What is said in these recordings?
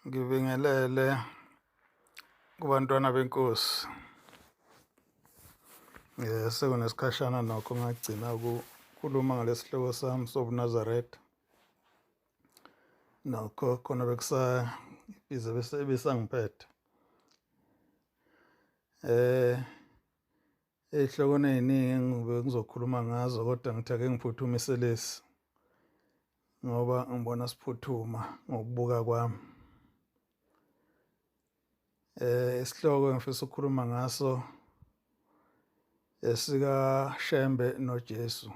Ngibingelele kubantwana benkosi. Sekunesikhashana nokho ngagcina ukukhuluma ngalesihloko sami sobuNazaretha. Nokho khona bekusa ibhizi bese ebisangiphethe. Eh Ey'hlokweni ey'ningi engibe ngizokhuluma ngazo kodwa ngithi ake ngiphuthumise lesi ngoba ngibona siphuthuma ngokubuka kwami. Isihloko engifisa ukukhuluma ngaso esika Shembe noJesu.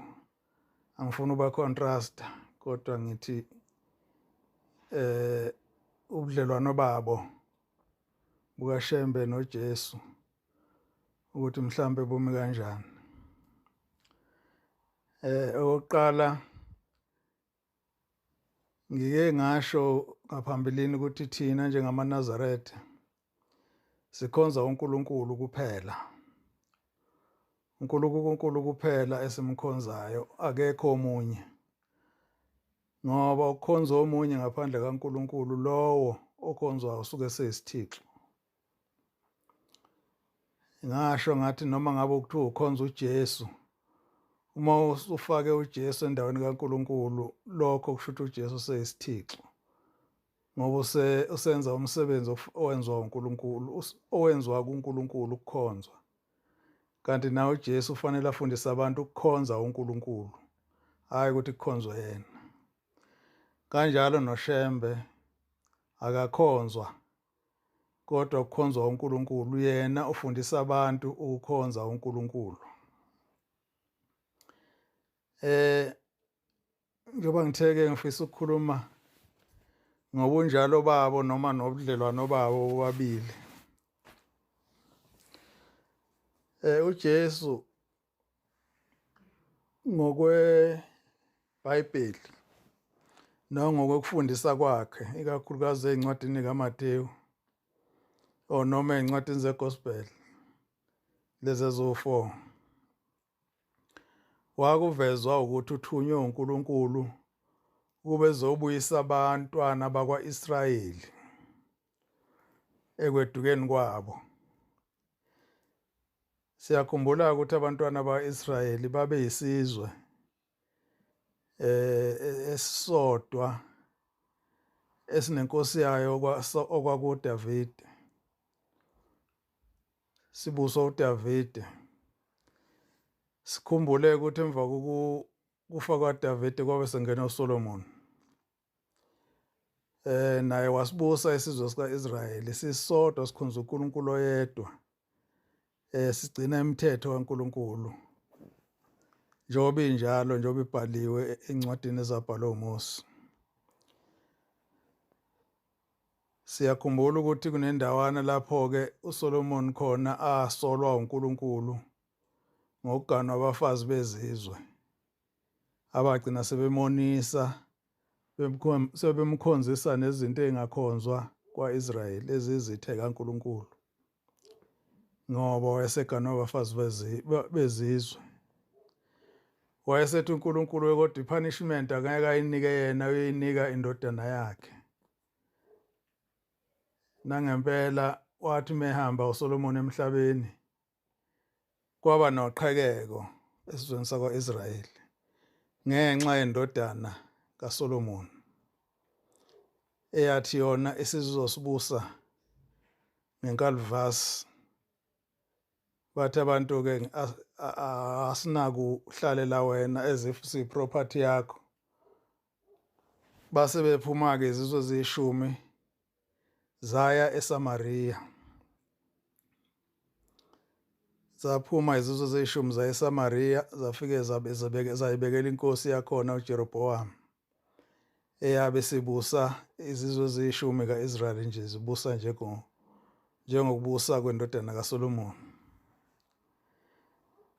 Angifuni uba contrast kodwa ngithi ubudlelwano babo bukaShembe noJesu ukuthi mhlambe bumi kanjani. Okokuqala ngike ngasho ngaphambilini ukuthi thina njengamaNazaretha sikhonza uNkulunkulu kuphela. UNkulunkulu kuphela esimkhonzayo akekho omunye. Ngoba ukukhonza omunye ngaphandle kaNkulunkulu lowo okhonzwayo usuke eseyisithixo. Ngasho ngathi noma ngabe kuthiwa ukhonza uJesu uma usufake uJesu endaweni kaNkulunkulu lokho kusho ukuthi uJesu useyisithixo ngoba usenza umsebenzi owenziwa uNkulunkulu owenziwa kuNkulunkulu ukukhonzwa kanti nawe uJesu ufanele afundise abantu ukukhonza uNkulunkulu hhayi ukuthi kukhonzwe yena kanjalo noShembe akakhonzwa kodwa kukhonzwa uNkulunkulu yena ufundisa abantu ukukhonza uNkulunkulu. Njengoba ngitheke ngifisa ukukhuluma ngobunjalo babo noma nobudlelwano babo bobabili. UJesu ngokweBhayibheli nangokwekufundisa kwakhe ikakhulukazi ezincwadini kaMatewu or noma ezincwadini zeGospel lezi eziwu-4 wakuvezwa ukuthi uthunywe uNkulunkulu ukube ezobuyisa abantwana bakwa-Israyeli ekwedukeni kwabo. Siyakhumbula ukuthi abantwana ba-Israyeli babeyisizwe esisodwa esinenkosi yayo okwakuDavide. Sibuswa uDavide. Sikhumbule ukuthi emva kokufa kwaDavide kwabe sengena uSolomon. Naye wasibusa isizwe sika-Israyeli sisodwa sikhonza uNkulunkulu oyedwa. Sigcina imithetho kaNkulunkulu njengoba injalo njengoba ibhaliwe encwadini ezabhalwa uMose. Siyakhumbula ukuthi kunendawana lapho-ke uSolomon khona asolwa uNkulunkulu ngokuganwa abafazi bezizwe abagcina sebemonisa sebemkhonzisa nezinto ezingakhonzwa kwa-Israyeli ezizithe kaNkulunkulu ngoba wayeseganwe abafazi bezizwe. Wayesethi uNkulunkulu kodwa i-punishment angeke ayinike yena uyoyinika indodana yakhe. Nangempela wathi mehamba uSolomon emhlabeni kwaba noqhekeko esizweni sakwa-Israyeli ngenxa yendodana kaSolomon eyathi yona isizosibusa ngenkalivasi. Bathi abantu-ke asinakuhlalela wena as if siyi-property yakho. Base bephuma-ke izizwe eziyishumi zaya eSamariya. Zaphuma izizwe eziyishumi zaya eSamariya zafike zayibekela inkosi yakhona uJerobowamu eyabe sibusa izizwe eziyishumi ka-Israyeli nje zibusa njengokubusa kwendodana kaSolomoni.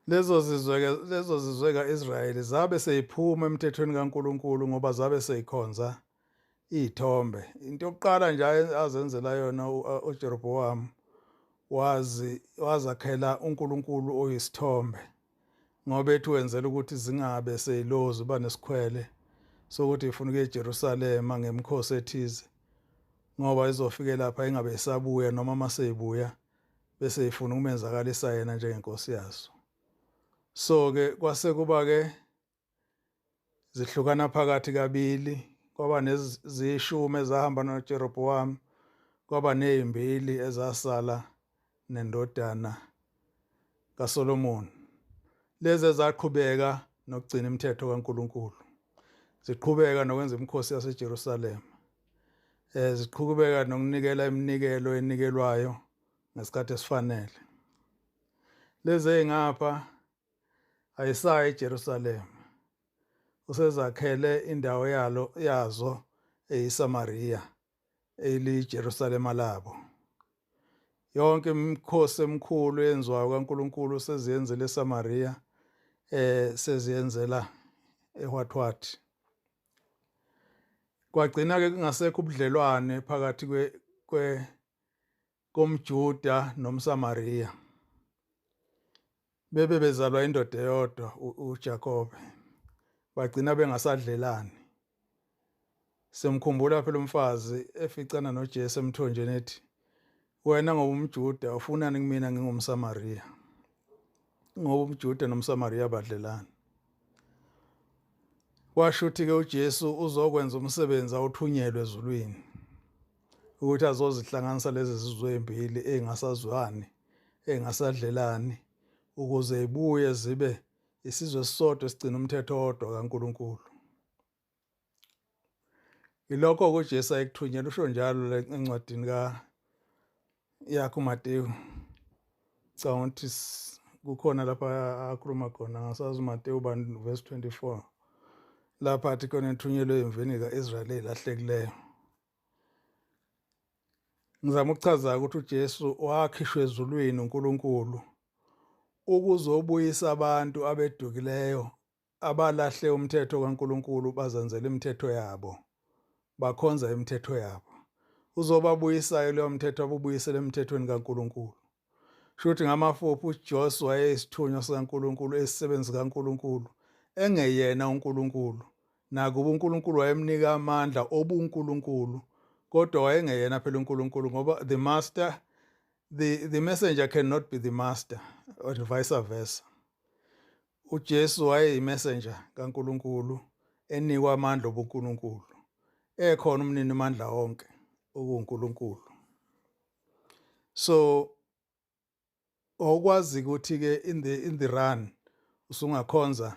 Lezo zizwe ke lezo zizwe ka-Israyeli zabe seyiphuma emthethweni kaNkulunkulu ngoba zabe seyikhonza iy'thombe. Into yokuqala nje azenzela yona uJerobowamu wazi wazakhela uNkulunkulu oyisithombe ngoba ethi wenzela ukuthi zingabe seyilozi uba nesikhwele sokuthi ifuna ukuya eJerusalema ngemikhosi ethize. Ngoba izofike lapha ingabe isabuya noma maseyibuya bese ifuna ukumenzakalisa yena njengenkosi yaso. So ke kwase kuba ke zihlukana phakathi kabili, kwaba nezishumi ezahamba noJerobowamu, kwaba nezimbili ezasala nendodana kaSolomoni. Lezi ezaqhubeka nokugcina imithetho kaNkulunkulu, ziqhubeka nokwenza imikhosi yaseJerusalema, ziqhubeka nokunikela iminikelo enikelwayo ngesikhathi esifanele. Lezi ezingapha ayisayi eJerusalema, usezakhele indawo yalo yazo eyiSamariya eliyiJerusalema labo. Yonke imikhosi emikhulu eyenziwayo kaNkulunkulu seziyenzele eSamariya, seziyenzela eHwathwathi. Kwagcina ke kungasekho ubudlelwane phakathi kwe kwe komJuda nomSamariya. Bebe bezalwa indoda eyodwa uJakobe, bagcina bengasadlelani. Simkhumbula phela umfazi eficana noJesu emthonjeni ethi, wena ngoba umJuda ufunani kumina ngingumSamariya? Ngoba umJuda nomSamariya badlelani. Kwasho ukuthi-ke uJesu uzokwenza umsebenzi awuthunyelwe ezulwini ukuthi azozihlanganisa lezi zizwe ezimbili ezingasazwani, ezingasadlelani, ukuze ibuye zibe isizwe esisodwa esigcina umthetho owodwa kaNkulunkulu. Yilokho uJesu ayekuthunyelwa, usho njalo le encwadini ka yakhe uMateyu. Ngicabanga ukuthi kukhona lapha akhuluma khona, ngasazi uMateyu bani verse 24 lapha athi khona ethunyelwe emveni ka-Israyeli elahlekileyo. Ngizama ukuchaza ukuthi uJesu wakhishwa ezulwini uNkulunkulu ukuzobuyisa abantu abedukileyo abalahle umthetho kaNkulunkulu bazenzela imithetho yabo, bakhonza imithetho yabo. Uzobabuyisa-ke leyo mthetho abubuyisele emthethweni kaNkulunkulu. Shuthi ngamafuphi uJosu wayeyisithunywa sikaNkulunkulu, esisebenzi kaNkulunkulu, engeyena uNkulunkulu. Nakuba uNkulunkulu wayemnika amandla obuNkulunkulu, kodwa wayengeyena phela uNkulunkulu ngoba the master the messenger cannot be the master and vice versa. UJesu wayeyimessenger kaNkulunkulu enikwa amandla obuNkulunkulu, ekhona umnini mandla onke okuNkulunkulu. So awukwazi ukuthi ke in the run usungakhonza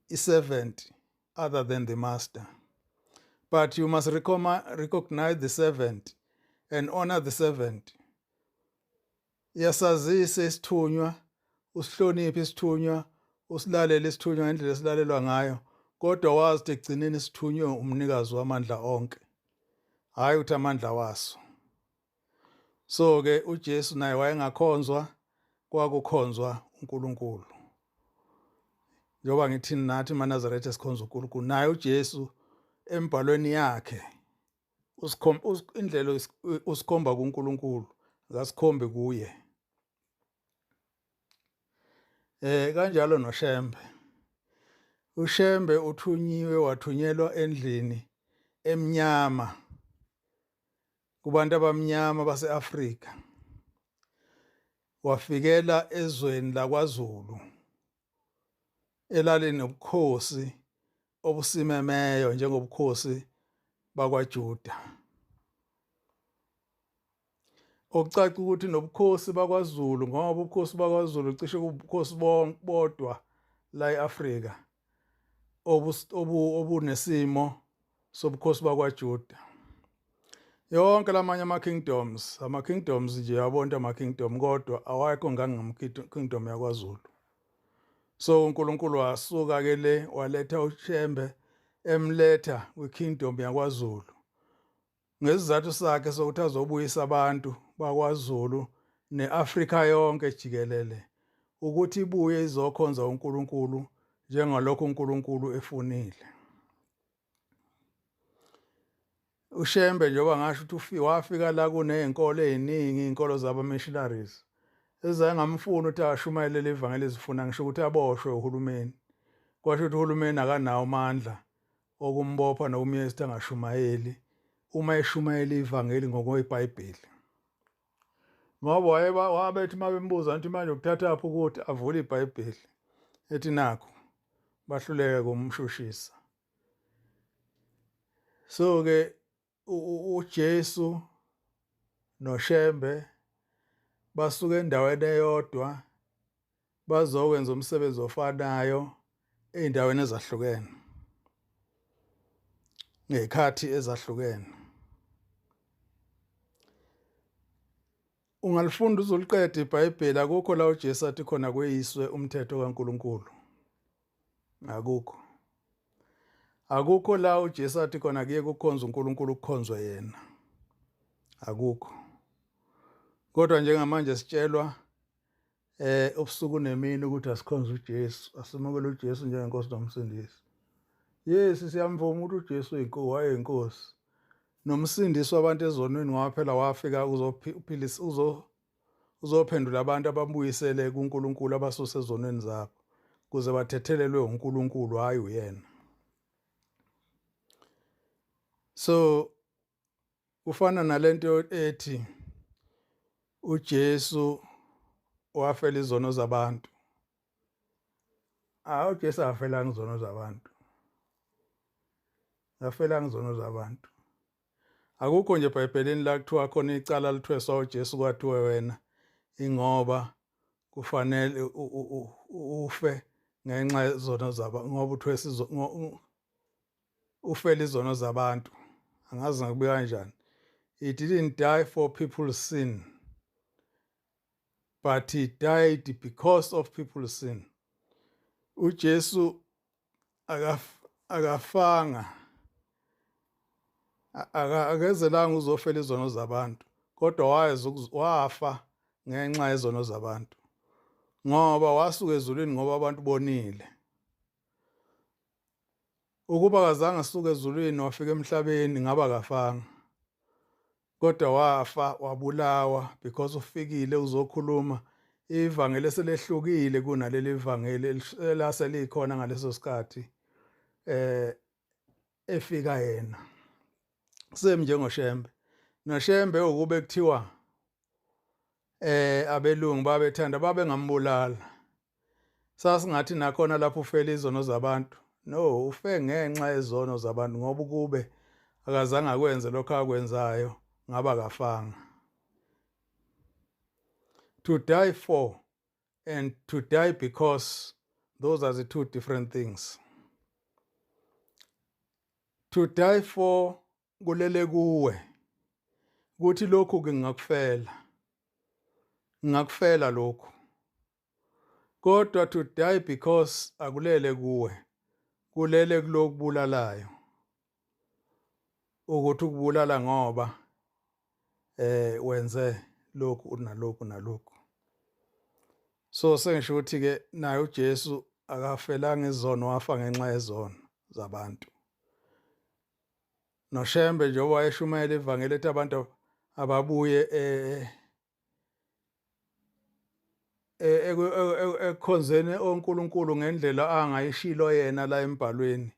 i-servant other than the master, but you must recognize the servant and honor the servant. Iyasazisa isithunywa, usihloniphe isithunywa, usilalele isithunywa ngendlela esilalelwa ngayo, kodwa wazi ukuthi ekugcineni isithunywe umnikazi wamandla onke, hhayi ukuthi amandla waso. So ke uJesu naye wayengakhonzwa, kwakukhonzwa uNkulunkulu. Njengoba ngithi nathi maNazaretha sikhonza uNkulunkulu, naye uJesu embhalweni yakhe indlela usikhomba kuNkulunkulu, akasikhombi kuye. Kanjalo noShembe. UShembe uthunyiwe wathunyelwa endlini emnyama kubantu abamnyama base-Afrika. Wafikela ezweni lakwaZulu elalinobukhosi obusimemeyo njengobukhosi bakwaJuda. Okucaca ukuthi nobukhosi bakwaZulu, ngoba ubukhosi bakwaZulu cishe kubukhosi bodwa la e-Afrika obunesimo sobukhosi bakwaJuda. Yonke lamanye ama-kingdoms, ama-kingdoms nje yabona ama-kingdom, kodwa awekho ngangama-kingdom yakwaZulu. So uNkulunkulu wasuka ke le waletha uShembe, emletha kwi-kingdom yakwaZulu ngesizathu sakhe sokuthi azobuyisa abantu bakwaZulu ne-Afrika yonke jikelele ukuthi ibuye izokhonza uNkulunkulu njengalokho uNkulunkulu efunile. UShembe njengoba ngasho ukuthi wafika la kuney'nkolo ey'ningi, iy'nkolo zaba-missionaries ezayengamfuni ukuthi ashumayelele ivangeli ezifuna ngisho ukuthi aboshwe uhulumeni. Kwasho ukuthi uhulumeni akanawo amandla okumbopha nokumyeka ukuthi angashumayeli uma eshumayela ivangeli ngokweBhayibheli. Ngoba wayeba wabethi uma bembuza nti manje ukuthathaphi ukuthi avule iBhayibheli ethi nakho bahluleke kumshushisa. So ke uJesu noShembe basuka endaweni eyodwa bazokwenza umsebenzi ofanayo ey'ndaweni ezahlukene ngey'khathi ezahlukene. Ungalifunda uzuliqeda iBhayibheli akukho la uJesu athi khona kweyiswe umthetho kaNkulunkulu. Akukho. Akukho la uJesu athi khona kuye kukhonza uNkulunkulu kukhonzwe yena. Akukho. Kodwa njengamanje sitshelwa eh ubusuku nemini ukuthi asikhonze uJesu, asimukele uJesu njengenkosi nomsindisi. Yes, siyamvuma ukuthi uJesu uyinkosi, wayeyinkosi. Nomsindisi wabantu ezonweni ngoba phela wafika uzophilisa uzo uzophendula abantu ababuyisele kuNkulunkulu abasuse ezonweni zabo kuze bathethelelwe uNkulunkulu hayi uyena. So kufana nalento ethi uJesu wafela izono zabantu. Ah uJesu akafelanga izono zabantu. Akafelanga izono zabantu. Akukho nje eBhayibhelini la kuthiwa khona icala lithweswa uJesu kwathiwe wena ingoba kufanele ufe ngenxa yezono zaba ngoba uthwesa ufele izono zabantu. Angazi ngakubeka kanjani. He didn't die for people's sin but he died because of people's sin. uJesu akafanga akezelanga uzofela izono zabantu kodwa wafa ngenxa yezono zabantu ngoba wasuka ezulwini ngoba abantu bonile. Ukuba akazange asuke ezulwini wafika emhlabeni ngabe akafanga. Kodwa wafa wabulawa because ufikile uzokhuluma ivangeli eselehlukile kunaleli vangeli elase likhona ngaleso sikhathi eh efika yena. Same njengoShembe. NoShembe ukube kuthiwa eh abelungu babethanda babengambulala. Sasingathi nakhona lapho ufela izono zabantu. No, ufe ngenxa yezono zabantu ngoba ukube akazange akwenze lokho akwenzayo ngaba akafanga. To die for and to die because those are the two different things. To die for kulele kuwe ukuthi lokhu ke ngingakufela ngingakufela lokhu kodwa to die because akulele kuwe kulele kulokubulalayo ukuthi ukubulala ngoba eh wenze lokhu nalokhu nalokhu. So sengisho ukuthi ke naye uJesu akafelanga izono wafa ngenxa yezono zabantu. NoShembe njengoba wayeshumayela ivangeli ethi abantu ababuye eh, eh, ekukhonzeni onkulunkulu ngendlela angayishilo yena la embhalweni.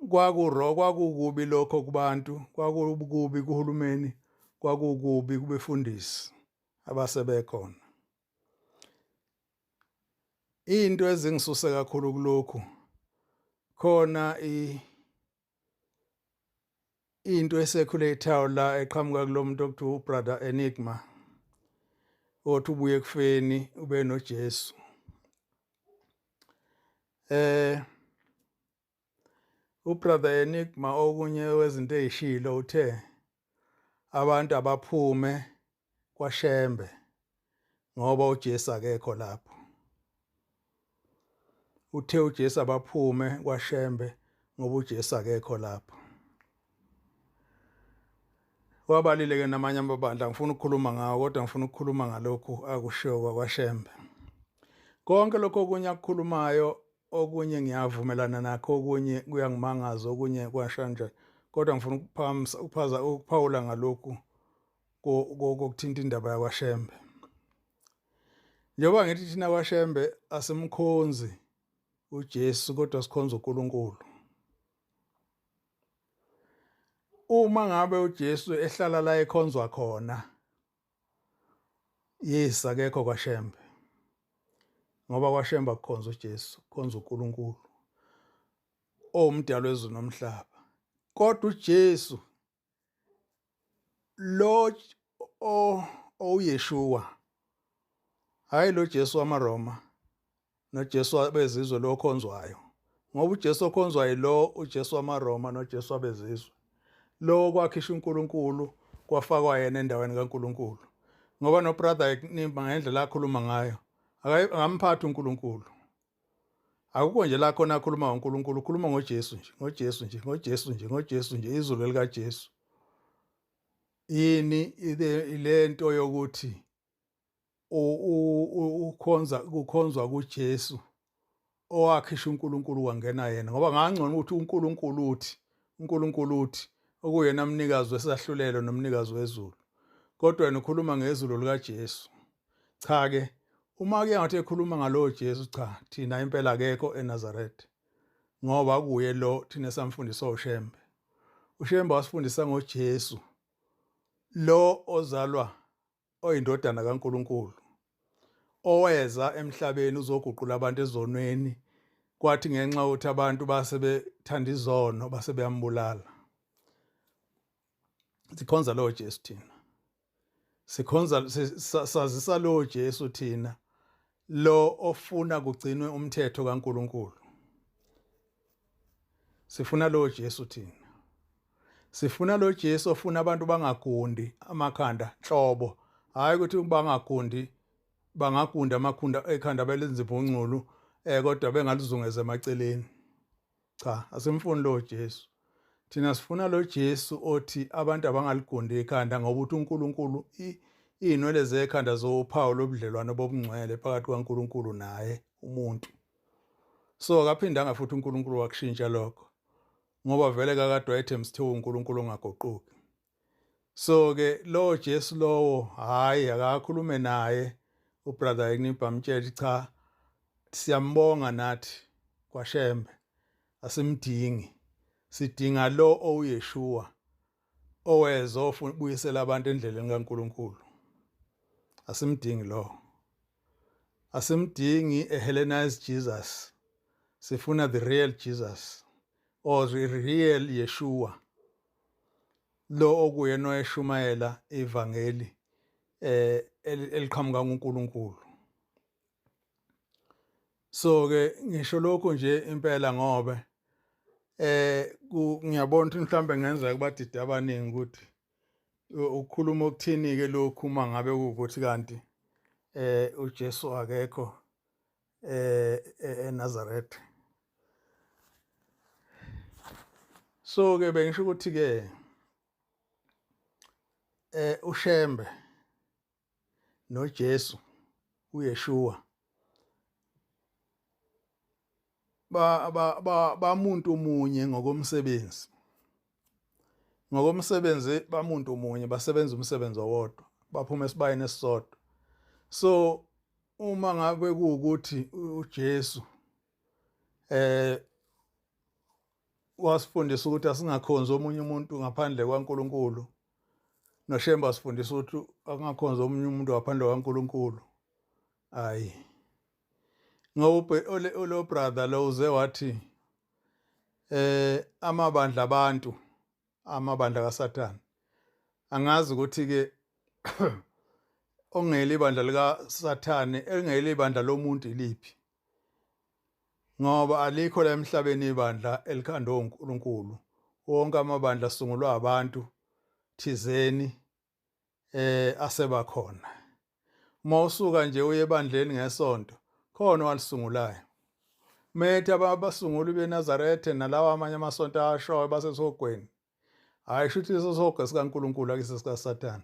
Kwakuro kwakukubi lokho kubantu, kwakukubi kuhulumeni, kwakukubi kubefundisi abasebekhona. Into ezingisuse kakhulu kulokhu khona i into eseculator la eqhamuka kulo muntu okuthiwa uBrother Enigma othi ubuye ekufeni ube noJesu. Eh uBrother Enigma okunye wezinto ezishilo uthe abantu abaphume kwaShembe ngoba uJesu akekho lapho. Uthe uJesu abaphume kwaShembe ngoba uJesu akekho lapho. Wabalile ke namanye amabandla ngifuna ukukhuluma ngawo kodwa ngifuna ukukhuluma ngalokhu akushiwo kwaShembe. Konke lokho okunye akukhulumayo okunye ngiyavumelana nakho okunye kuyangimangaza okunye kwasha nje kodwa ngifuna ukuphakamisa ukuphaza ukuphawula ngalokhu kokuthinta indaba yakwaShembe. Njengoba ngithi thina kwaShembe asimkhonzi uJesu kodwa sikhonza uNkulunkulu. Uma ngabe uJesu ehlala la ekhonzwa khona, yes akekho kwaShembe. Ngoba kwaShembe akukhonza uJesu, kukhonza uNkulunkulu owumdali wezulu nomhlaba. Kodwa uJesu lo owuYeshua, hhayi lo Jesu wamaRoma noJesu wabezizwe lo okhonzwayo, ngoba uJesu okhonzwayo lo uJesu wamaRoma noJesu wabezizwe lo kwakhishwa uNkulunkulu kwafakwa yena endaweni kaNkulunkulu, ngoba no brother Nimba ngendlela akhuluma ngayo akamphathi uNkulunkulu. Akukho nje la khona akhuluma ngoNkulunkulu, ukhuluma ngoJesu nje, ngoJesu nje, ngoJesu nje, ngoJesu nje, izulu likaJesu. Yini lento yokuthi ukhonza kukhonzwa kuJesu owakhisha uNkulunkulu wangena yena, ngoba ngangcono ukuthi uNkulunkulu uthi, uNkulunkulu uthi okuyena mnikazi wesahlulelo nomnikazi wezulu, kodwa yena ukhuluma ngezulu likaJesu. Cha ke, uma kuye ngathi ekhuluma ngalowo Jesu, cha thina impela akekho eNazaretha, ngoba kuye lo thina samfundisa uShembe. UShembe wasifundisa ngoJesu lo ozalwa oyindodana kaNkulunkulu oweza emhlabeni uzoguqula abantu ezonweni, kwathi ngenxa yokuthi abantu base bethanda izono base beyambulala. Sikhonza lowo Jesu thina, sikhonza sazisa lowo Jesu thina, lo ofuna kugcinwe umthetho kaNkulunkulu. Sifuna lo Jesu thina. Sifuna lo Jesu ofuna abantu bangagundi amakhanda nhlobo. Hayi ukuthi bangagundi, bangagunda amakhunda ekhanda belenza ibhungculu kodwa bengalizungeza emaceleni. Cha, asimfuni lo Jesu. Thina sifuna lo Jesu othi abantu abangaligundi ikhanda, ngoba uthi uNkulunkulu iy'nwele zekhanda zowuphawu lobudlelwano bobungcwele phakathi kukaNkulunkulu naye umuntu. So akaphindanga futhi uNkulunkulu wakushintsha lokho, ngoba vele kakade wayethembisa uNkulunkulu ongaguquki. So ke lo Jesu lowo, hayi akakhulume naye ubrother Enibha, amtshele cha siyambonga nathi kwaShembe, asimdingi, sidinga lo owuYeshua oweza ofuna ubuyisela abantu endleleni kaNkulunkulu. Asimdingi lo, asimdingi a Hellenized Jesus, sifuna the real Jesus or the real Yeshua, lo okuyena oyeshumayela ivangeli eliqhamuka kuNkulunkulu. So ke ngisho lokhu nje impela ngoba ngiyabona ukuthi mhlambe ngenzeka kubadide abaningi ukuthi ukukhuluma okuthini ke lokhu uma ngabe kuwukuthi kanti uJesu akekho eNazaretha. So ke bengisho ukuthi ke uShembe noJesu uYeshua ba ba bamuntu omunye ngokomsebenzi, ngokomsebenzi bamuntu omunye, basebenza umsebenzi owodwa, baphuma esibayeni esisodwa. So uma ngabe kuwukuthi uJesu wasifundisa ukuthi asingakhonzi omunye umuntu ngaphandle kwaNkulunkulu, noShembe wasifundisa ukuthi akungakhonzi omunye umuntu ngaphandle kwaNkulunkulu, hayi ngoba lo brother lo uze wathi amabandla abantu, amabandla kaSathane. Angazi ukuthi ke ongeli ibandla likaSathane, engeli ibandla lomuntu iliphi, ngoba alikho la emhlabeni ibandla elikhandwe uNkulunkulu. Wonke amabandla asungulwa abantu thizeni aseba khona. Uma usuka nje uye ebandleni ngesonto, khona owalisungulayo. Methi abasunguli beNazaretha nalawa amanye amasonto ashoyo basesogweni, hayi shuthi leso sogo sikaNkulunkulu akise sikaSathane,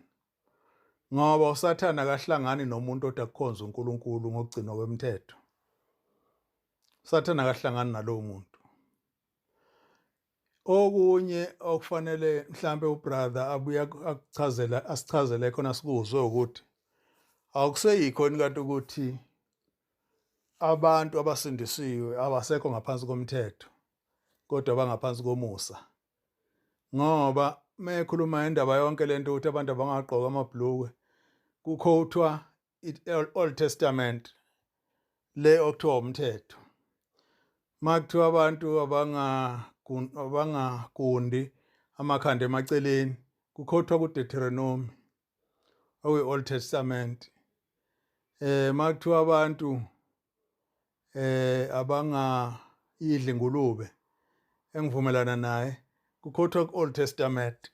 ngoba uSathane akahlangani nomuntu othi akukhonza uNkulunkulu ngokugcinwa kwemthetho. uSathane akahlangani nalowo muntu. Okunye okufanele mhlambe ubrother abuye akuchazela, asichazele khona sikuzwe, ukuthi akuseyikho yini kanti ukuthi abantu abasindisiwe abasekho ngaphansi komthetho kodwa bangaphansi komusa, ngoba mekhuluma indaba yonke lento ukuthi abantu abangagqoka amabhlukwe kukhothwa i-Old Testament le okuthiwa umthetho. Makuthiwa abantu abangagundi amakhanda emaceleni kukhothwa kuDeuteronomy okuyi-Old Testament. Makuthiwa abantu abangayidli ingulube engivumelana naye kukhothwa ku-Old Testament.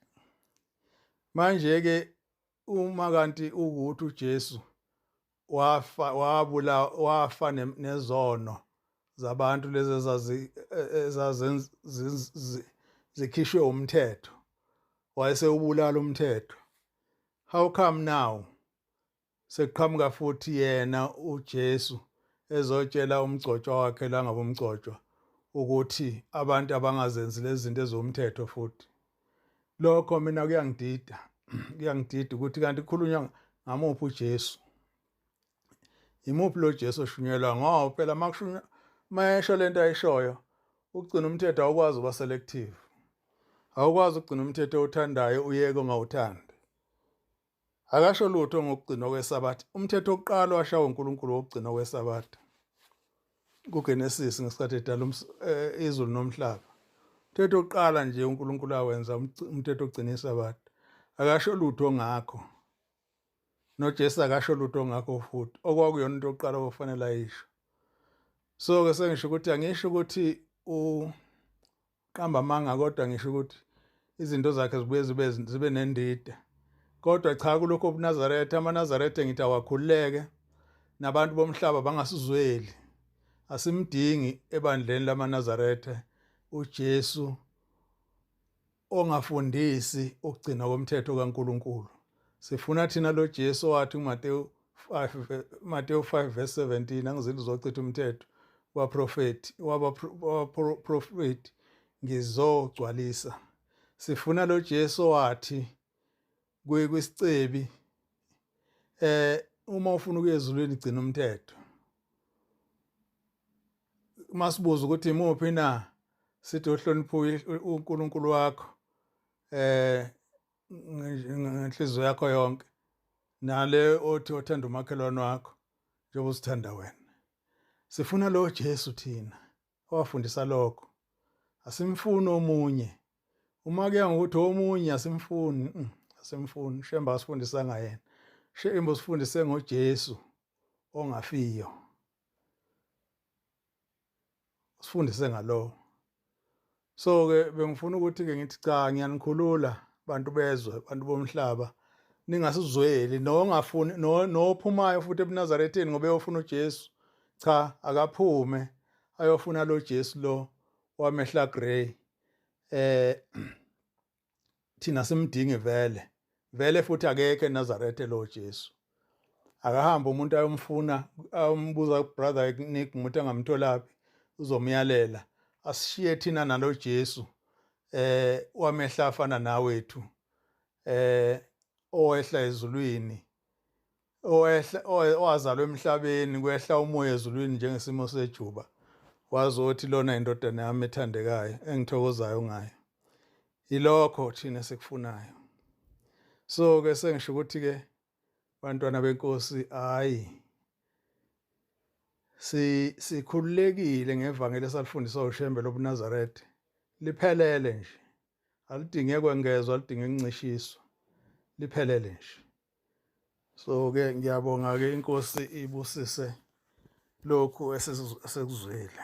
Manje ke uma kanti ukuthi uJesu wafa wabula wafa nezono zabantu lezi ezazi ezazenzikhishwe umthetho wayesewubulala umthetho how come now sekuqhamuka futhi yena uJesu ezotshela umgcotshwa wakhe la ngabe umgcotshwa ukuthi abantu abangazenzi lezi zinto ezomthetho futhi lokho mina kuyangidida kuyangidida ukuthi kanti kukhulunywa ngamuphi uJesu imuphi lo Jesu oshunyelwa ngoba phela makushunywa mayesho lento ayishoyo ukugcina umthetho awukwazi uba selective awukwazi ukugcina umthetho owuthandayo uyeke ongawuthandi akasho lutho ngokugcinwa kwesabatha umthetho wokuqala washawa uNkulunkulu wokugcinwa kwesabatha kuGenesis ngesikhathi edala izulu nomhlaba umthetho wokuqala nje uNkulunkulu awenza umthetho ogcina isabatha akasho lutho ngakho noJesu akasho lutho ngakho futhi okwakuyona into yokuqala okufanele ayisho so ke sengisho ukuthi angisho ukuthi uqamba amanga kodwa ngisho ukuthi izinto zakhe zibuye zibe zibe nendida kodwa cha kulokho obuNazaretha amaNazaretha ngithi awakhululeke nabantu bomhlaba bangasizweli asimdingi ebandleni lamaNazaretha uJesu ongafundisi ukugcinwa komthetho kaNkulunkulu. Sifuna thina lo Jesu owathi kuMateyu 5 Mateyu 5 verse 17 angizile uzochitha umthetho waprofeti wabaprofeti ngizogcwalisa. Sifuna lo Jesu owathi kwisicebi uma ufuna ukuya ezulwini gcina umthetho. Uma sibuza ukuthi imuphi na sithi uhlonipha uNkulunkulu wakho ngenhliziyo yakho yonke nale othi othanda umakhelwane wakho njengoba usithanda wena sifuna lo Jesu thina owafundisa lokho asimfuni omunye uma kuya ngokuthi omunye asimfuni asimfuni shemba asifundisanga yena shemba usifundise ngoJesu ongafiyo usifundise ngalowo so ke bengifuna ukuthi ke ngithi cha ngiyanikhulula bantu bezwe bantu bomhlaba ningasizweli nongafuni nophumayo futhi ebuNazaretheni ngoba eyofuna uJesu cha akaphume ayofuna lo Jesu lo wamehla grey thina simdingi vele vele futhi akekho eNazaretha lo Jesu akahambe umuntu ayomfuna ayombuza brother Nick umuntu angamtholaphi uzomyalela asishiye thina nalo Jesu wamehla afana nawethu owehla ezulwini owehla owazalwa emhlabeni kwehla umoya ezulwini njengesimo sejuba wazothi lona indodana yami ethandekayo engithokozayo ngayo yilokho thina esikufunayo so ke sengisho ukuthi ke bantwana benkosi hayi si sikhululekile ngevangeli esalifundiswa uShembe lobuNazaretha liphelele nje alidinge kwengezwa alidinge kuncishiswa liphelele nje so ke ngiyabonga ke inkosi ibusise lokhu esekuzwile.